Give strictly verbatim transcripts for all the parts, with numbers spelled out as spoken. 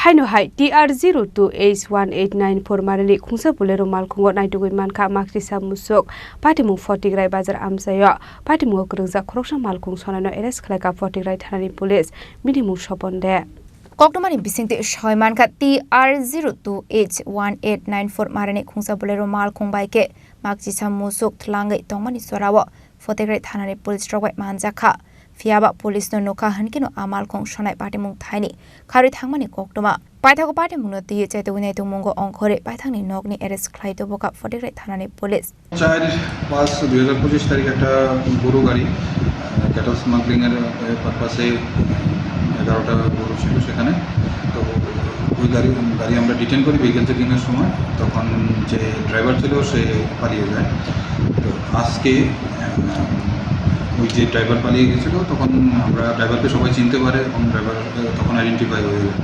Haino hai T R zero two H one eight nine four marani khungsa Bolero malkhungo naitugwi mankha makrisa musuk. Patimung Fotigrai bazar amchaio patimungo kwrwngjak khoroksa malkhung sonaino arrest khlaikha Fotigrai thanani police, bini mung Sopon de. Koktwmani bisingtwi soi mankha T R zero two H one eight nine four marani khungsa Bolero malkhung bai khe makrisa musuk thwlangwi tongmani jorao Fotigrai thanani police rok bai manjakha. Phiyaba police no nukha hwnkhe no a malkhung sonai patimung thaini kharwi thangmani koktwma. Paithago patimungno twiwi chaitugwi naitugmungo ongkhorwi paithakni nokni arrest khlai tubuka Fotigrai thanani police. চার পাঁচ দুই হাজার পঁচিশ তারিখ একটা গরু গাড়ি, আহ, ক্যাটল স্মাগলিংয়ের, আহ, পারপাসে এগারোটা গরু ছিল সেখানে। তো ওই গাড়ি, গাড়ি আমরা ডিটেন করি বিকেল চেকিংয়ের সময়। তখন যে ড্রাইভার ছিল সে পালিয়ে যায়। তো আজকে, আহ, ওই যে ড্রাইভার পালিয়ে গেছিল, তখন আমরা ড্রাইভারকে সবাই চিনতে পারে এবং ড্রাইভার, আহ, তখন আইডেন্টিফাই হয়ে যায়।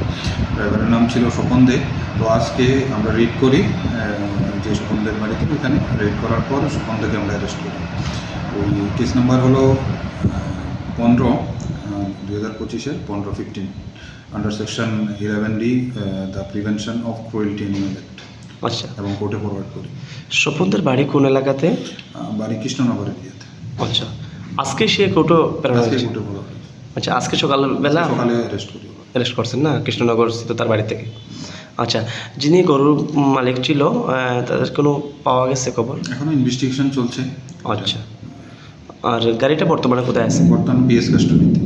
ড্রাইভারের নাম ছিল স্বপন দে। তো আজকে আমরা রেড করি, আহ, যে স্বপনদের বাড়িতে, ওখানে রেড করার পর স্বপনদাকে আমরা অ্যারেস্ট করি। ওই কেস নাম্বার হলো, আহ, পনেরো, আহ, দুই হাজার পঁচিশের পনেরো fifteen, under section eleven D, uh, the Prevention of Cruelty Animal Act। আচ্ছা। এবং কোর্টে ফরওয়ার্ড করি। স্বপনদের বাড়ি কোন এলাকাতে? আহ, বাড়ি কৃষ্ণনগর এরিয়াতে। আচ্ছা, আজকে সে কোর্টে প্রেরণ আজকে হয়েছে? কোর্টে ফরওয়ার্ড হয়েছে। আচ্ছা, আজকে সকালবেলা? সকালে অ্যারেস্ট করি। অ্যারেস্ট করছেন না, কৃষ্ণনগর স্থিত তার বাড়ি থেকে। আচ্ছা, যিনি গরুর মালিক ছিল, আহ, তাদের কোনো পাওয়া গেছে খবর? এখনো ইনভেস্টিগেশন চলছে। আচ্ছা, আর গাড়িটা বর্তমানে কোথায় আছে? বর্তমানে পিএস কাস্টডিতে।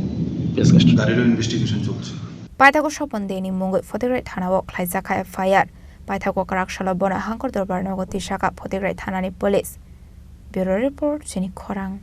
PS custody. গাড়িরও ইনভেস্টিগেশন চলছে। Paithago Sopon Deni mungwi Fotigrai thanao khlaijak kha F I R. Paithago kwrak salo bono Hangkor Dorbar nogo tisaka Fotigrai thanani police. Bureau report, chini khorang.